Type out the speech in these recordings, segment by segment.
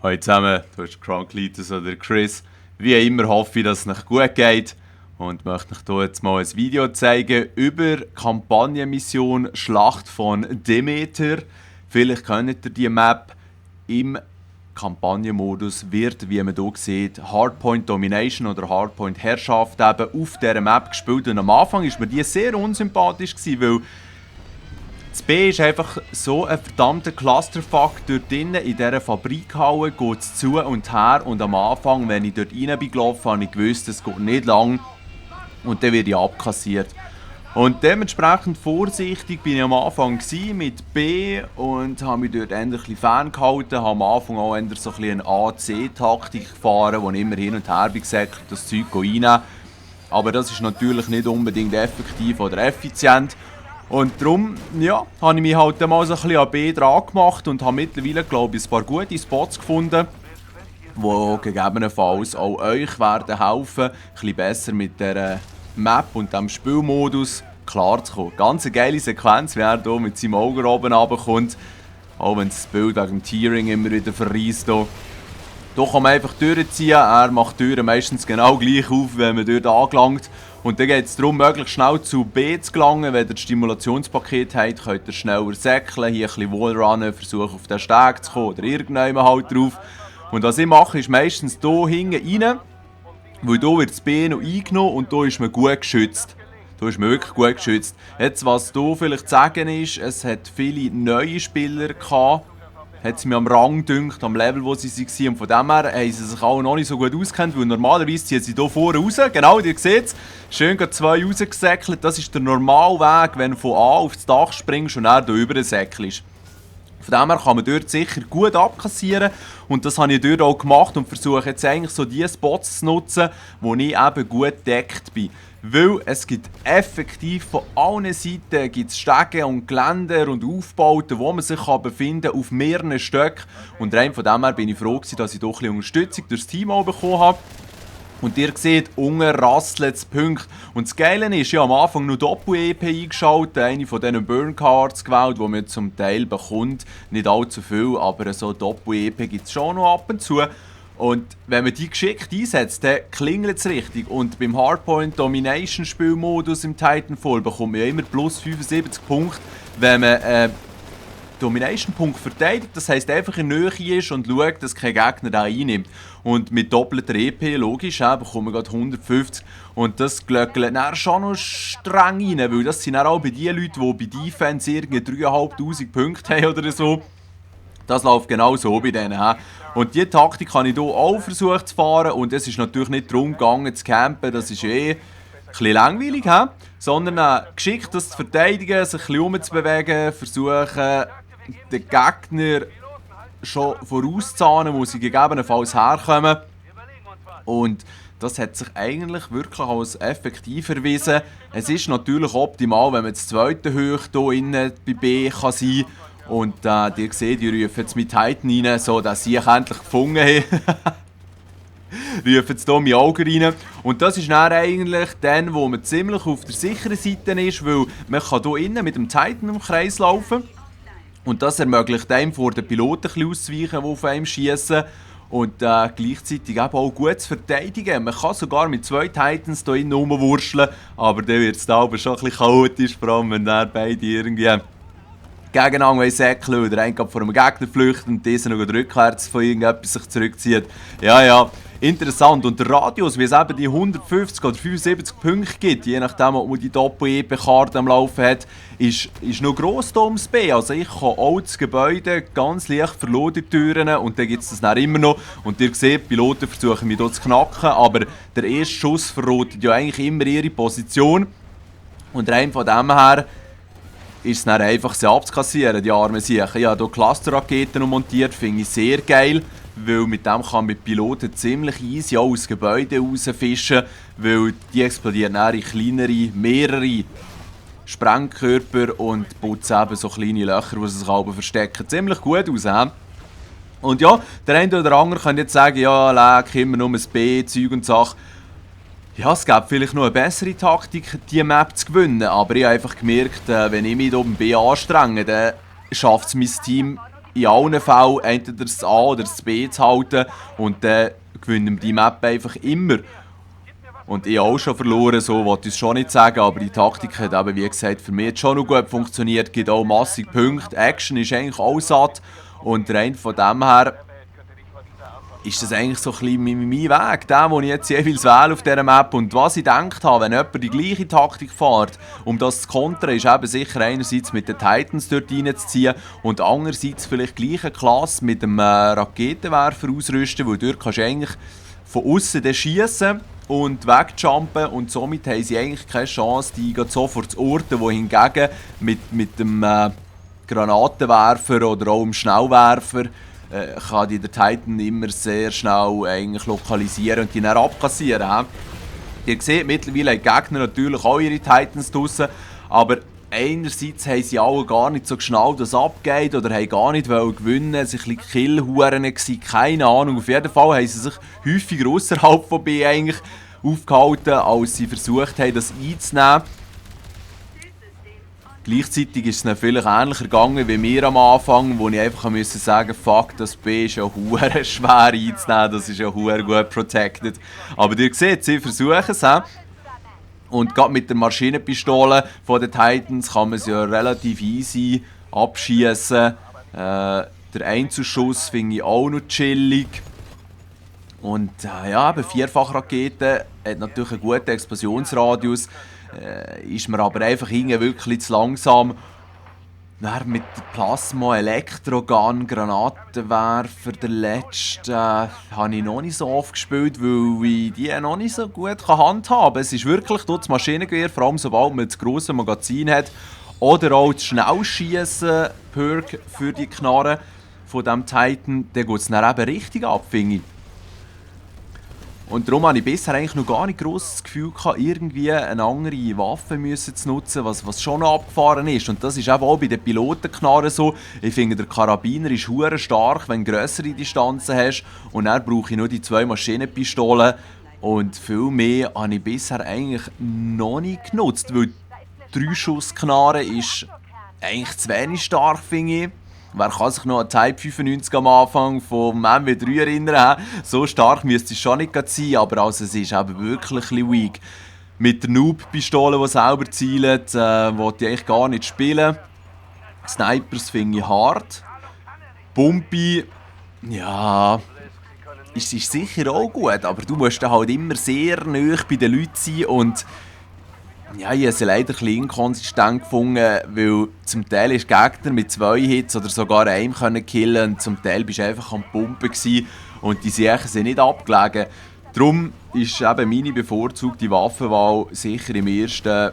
Hallo zusammen, du bist Cronklitus oder Chris. Wie immer hoffe ich, dass es euch gut geht und möchte euch hier jetzt mal ein Video zeigen über die Kampagnenmission Schlacht von Demeter. Vielleicht kennt ihr die Map. Im Kampagnenmodus wird, wie man hier sieht, Hardpoint Domination oder Hardpoint Herrschaft eben auf dieser Map gespielt. Und am Anfang war mir die sehr unsympathisch, weil das B ist einfach so ein verdammter Clusterfuck. Dort drinnen in dieser Fabrikhalle geht es zu und her. Und am Anfang, wenn ich dort rein bin gelaufen, habe ich gewusst, es geht nicht lang. Und dann werde ich abkassiert. Und dementsprechend vorsichtig bin ich am Anfang mit B und habe mich dort ein bisschen ferngehalten. Habe am Anfang auch eher so ein eine AC-Taktik gefahren, wo ich immer hin und her bin gesäckelt, das Zeug reinnehmen. Aber das ist natürlich nicht unbedingt effektiv oder effizient. Und darum, ja, habe ich mich halt mal so ein bisschen an B dran gemacht und habe mittlerweile, glaube ich, ein paar gute Spots gefunden, die gegebenenfalls auch euch werden helfen, ein bisschen besser mit der Map und dem Spielmodus klarzukommen. Ganz eine geile Sequenz, wie er hier mit seinem Auge oben runterkommt, auch wenn das Bild wegen dem Tearing immer wieder verreist. Hier kann man einfach durchziehen, er macht die Türen meistens genau gleich auf, wenn man dort angelangt. Und dann geht es darum, möglichst schnell zu B zu gelangen. Wenn ihr das Stimulationspaket habt, könnt ihr schneller säckeln, hier ein bisschen Wallrunnen, versuchen auf den Steg zu kommen oder irgendjemand halt drauf. Und was ich mache, ist meistens hier hinten rein, weil hier wird das B noch eingenommen und hier ist man gut geschützt. Da ist man wirklich gut geschützt. Jetzt, was hier vielleicht zu sagen ist, es hat viele neue Spieler gehabt, hat es mir am Rang gedünkt, am Level, wo sie waren. Und von dem her haben sie sich auch noch nicht so gut auskennt, weil normalerweise ziehen sie hier vorne raus. Genau, ihr seht es. Schön zwei rausgesäckelt. Das ist der normale Weg, wenn du von A aufs Dach springst und dann hier rüber säckelst. Von dem her kann man dort sicher gut abkassieren. Und das habe ich dort auch gemacht und versuche jetzt eigentlich so die Spots zu nutzen, wo ich eben gut gedeckt bin. Weil es gibt effektiv von allen Seiten gibt's Stege und Geländer und Aufbauten, wo man sich befinden kann, auf mehreren Stöcken. Und rein von dem her bin ich froh gewesen, dass ich doch ein bisschen Unterstützung durch das Team auch bekommen habe. Und ihr seht, unten rasselt es Punkte. Und das Geile ist, ich habe am Anfang noch Doppel-EP eingeschaltet, eine von diesen Burn-Cards gewählt, die man zum Teil bekommt. Nicht allzu viel, aber so Doppel-EP gibt es schon noch ab und zu. Und wenn man die geschickt einsetzt, dann klingelt es richtig. Und beim Hardpoint Domination Spielmodus im Titanfall bekommt man ja immer plus 75 Punkte, wenn man Domination-Punkt verteidigt. Das heisst, einfach in Nähe ist und schaut, dass kein Gegner da einnimmt. Und mit doppelter EP, logisch, bekommt man gerade 150. Und das glöckelt dann schon noch streng rein, weil das sind dann auch bei den Leuten, die bei Defense irgendwie 3'500 Punkte haben oder so. Das läuft genau so bei denen. Und diese Taktik habe ich hier auch versucht zu fahren. Und es ist natürlich nicht darum gegangen zu campen, das ist ein bisschen langweilig, sondern geschickt das zu verteidigen, sich ein bisschen umzubewegen, versuchen den Gegner schon vorauszuzahnen, wo sie gegebenenfalls herkommen. Und das hat sich eigentlich wirklich als effektiv erwiesen. Es ist natürlich optimal, wenn man das zweite Höch hier innen bei B kann sein kann. Und ihr seht, die rufen jetzt mit Titan rein, so dass sie endlich gefunden haben. Rufen jetzt hier meine Augen rein. Und das ist dann eigentlich dann, wo man ziemlich auf der sicheren Seite ist, weil man kann hier innen mit dem Titan im Kreis laufen. Und das ermöglicht einem vor den Piloten ein bisschen auszuweichen, die auf einem schiessen. Und gleichzeitig eben auch gut zu verteidigen. Man kann sogar mit 2 Titans hier innen rumwurschteln, aber dann wird es da aber schon ein bisschen chaotisch, vor allem wenn dann beide irgendwie gegeneinander säckeln oder einer vor einem Gegner flüchten und dieser noch rückwärts von irgendetwas sich zurückzieht. Ja, interessant. Und der Radius, wie es eben die 150 oder 75 Punkte gibt, je nachdem, ob man die Doppel-EP-Karte am Laufen hat, ist noch gross hier ums B. Also ich kann auch das Gebäude ganz leicht verloren Türen und dann gibt es das dann immer noch. Und ihr seht, die Piloten versuchen mich hier zu knacken, aber der erste Schuss verrotet ja eigentlich immer ihre Position. Und rein von dem her ist es dann einfach, sie abzukassieren, die armen Siechen. Ich habe hier Clusterraketen montiert, finde ich sehr geil, weil mit dem kann man mit Piloten ziemlich easy auch aus Gebäuden rausfischen, weil die explodieren dann in kleinere, mehrere Sprengkörper und putzen eben so kleine Löcher, die sich halb verstecken. Ziemlich gut aus, Und ja, der eine oder andere kann jetzt sagen, ja, leck, immer nur ein B, Zeug und Sachen. Ja, es gäbe vielleicht noch eine bessere Taktik, diese Map zu gewinnen, aber ich habe einfach gemerkt, wenn ich mich hier beim B anstrenge, dann schafft es mein Team in allen Fällen entweder das A oder das B zu halten und dann gewinnen wir die Map einfach immer. Und ich habe auch schon verloren, so wollte ich es schon nicht sagen, aber die Taktik hat eben, wie gesagt, für mich jetzt schon noch gut funktioniert, gibt auch massig Punkte, Action ist eigentlich auch satt und rein von dem her ist das eigentlich so ein bisschen mein Weg, der, den ich jetzt jeweils wähle auf dieser Map. Und was ich gedacht habe, wenn jemand die gleiche Taktik fährt, um das zu kontern, ist eben sicher einerseits mit den Titans dort reinzuziehen und andererseits vielleicht gleiche Klasse mit dem Raketenwerfer ausrüsten, weil dort kannst du eigentlich von außen schießen und wegjumpen und somit haben sie eigentlich keine Chance, die sofort zu orten, wo hingegen mit dem Granatenwerfer oder auch dem Schnellwerfer kann die der Titan immer sehr schnell eigentlich lokalisieren und die dann abkassieren. Ihr seht, mittlerweile haben die Gegner natürlich auch ihre Titans draussen, aber einerseits haben sie alle gar nicht so geschnallt, was abgeht oder haben gar nicht gewinnen, es waren ein bisschen Killhuren gewesen, keine Ahnung. Auf jeden Fall haben sie sich häufiger außerhalb von B eigentlich aufgehalten, als sie versucht haben, das einzunehmen. Gleichzeitig ist es dann vielleicht ähnlicher gegangen wie mir am Anfang, wo ich einfach musste sagen, fuck, das B ist ja hure schwer einzunehmen, das ist ja hure gut protected. Aber ihr seht, sie versuchen es. Und gerade mit der Maschinenpistole von den Titans kann man es ja relativ easy abschießen. Der Einzelschuss finde ich auch noch chillig. Und ja, eben Vierfachrakete hat natürlich einen guten Explosionsradius. Ist mir aber einfach wirklich zu langsam. Dann mit der Plasma, Elektrogun, Granatenwerfer, der letzte, habe ich noch nicht so oft gespielt, weil ich die noch nicht so gut handhaben kann. Es ist wirklich das Maschinengewehr, vor allem sobald man das grosse Magazin hat. Oder auch das Schnellschiessen-Perk für die Knarre von diesem Titan, dann geht es dann eben richtig ab, finde ich. Und darum habe ich bisher eigentlich noch gar nicht gross das Gefühl gehabt, irgendwie eine andere Waffe zu nutzen, was schon noch abgefahren ist. Und das ist eben auch bei den Pilotenknarren so. Ich finde, der Karabiner ist hure stark, wenn du grössere Distanzen hast. Und dann brauche ich nur die 2 Maschinenpistolen. Und viel mehr habe ich bisher eigentlich noch nicht genutzt, weil die 3-Schuss-Knarre ist eigentlich zu wenig stark, finde ich. Wer kann sich noch an Type 95 am Anfang vom MW3 erinnern? So stark müsste es schon nicht sein, aber also es ist eben wirklich ein bisschen weak. Mit der Noob-Pistole, die selber zielt, wollte ich eigentlich gar nicht spielen. Snipers finde ich hart. Bumpy, ja, ist sicher auch gut, aber du musst dann halt immer sehr nah bei den Leuten sein und ja, ich habe sie leider ein bisschen inkonsistent gefunden, weil zum Teil ist Gegner mit 2 Hits oder sogar einem können killen und zum Teil bist du einfach am Pumpen gewesen und die Sachen sind nicht abgelegen. Darum ist eben meine bevorzugte Waffenwahl sicher im ersten,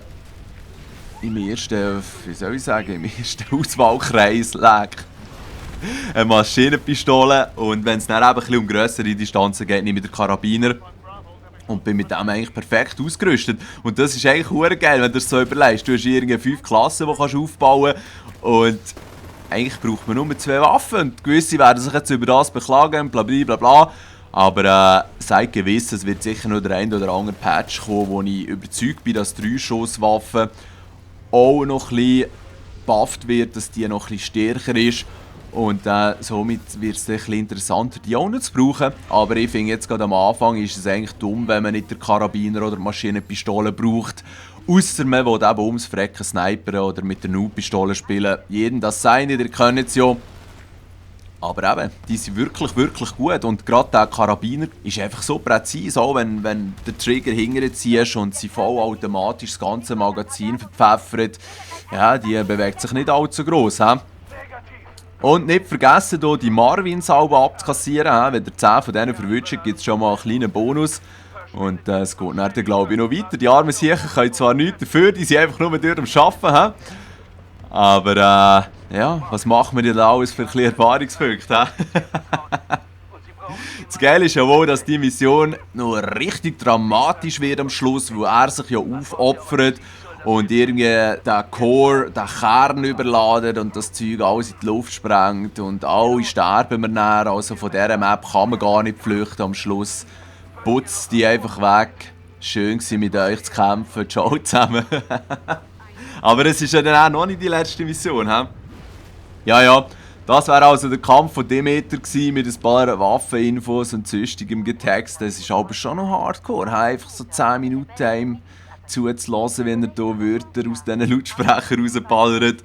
wie soll ich sagen, im ersten Auswahlkreis liegt. Eine Maschinenpistole und wenn es dann eben ein bisschen um grössere Distanzen geht, nehme ich den Karabiner. Und bin mit dem eigentlich perfekt ausgerüstet. Und das ist eigentlich hure geil, wenn du das so überlegst. Du hast irgendwie 5 Klassen, die du aufbauen kannst. Und eigentlich braucht man nur 2 Waffen. Und gewisse werden sich jetzt über das beklagen, bla bla bla bla. Aber seid gewiss, es wird sicher noch der ein oder andere Patch kommen, wo ich überzeugt bin, dass 3-Schuss-Waffe auch noch ein bisschen bufft wird, dass die noch ein bisschen stärker ist. Und somit wird es ein bisschen interessanter, die auch noch zu brauchen. Aber ich finde jetzt gerade am Anfang ist es eigentlich dumm, wenn man nicht den Karabiner oder die Maschinenpistole braucht. Ausser man will eben ums Frecken snipern oder mit der Noob-Pistole spielen. Jeden das seine, ihr könnt es ja. Aber eben, die sind wirklich, wirklich gut. Und gerade der Karabiner ist einfach so präzise, auch wenn du den Trigger hinterher ziehst und sie vollautomatisch das ganze Magazin verpfeffert. Ja, die bewegt sich nicht allzu gross. Und nicht vergessen, hier die Marvin-Salbe abzukassieren. Wenn ihr 10 von denen verwünscht, gibt es schon mal einen kleinen Bonus. Und es geht dann, glaube ich, noch weiter. Die armen Siechen können zwar nichts dafür, die sind einfach nur durch am Arbeiten. Aber ja, was machen wir denn da alles für ein bisschen Erfahrungspunkte? Das Geile ist ja wohl, dass die Mission noch richtig dramatisch wird am Schluss, weil er sich ja aufopfert. Und irgendwie der Core, der Kern überladen und das Zeug alles in die Luft sprengt und alle sterben wir dann. Also von dieser Map kann man gar nicht flüchten am Schluss. Putzt die einfach weg. Schön war mit euch zu kämpfen. Ciao zusammen. Aber es ist ja dann auch noch nicht die letzte Mission. He? Ja, Das wäre also der Kampf von Demeter gewesen, mit ein paar Waffeninfos und sonstigem Getext. Das ist aber schon noch hardcore, einfach so 10 Minuten ihm zuzulassen, wenn er hier Wörter aus diesen Lautsprechern rausballert.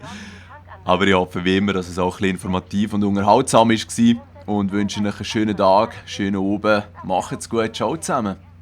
Aber ich hoffe wie immer, dass es auch ein bisschen informativ und unterhaltsam war und wünsche euch einen schönen Tag, schönen Abend. Macht's gut, ciao zusammen.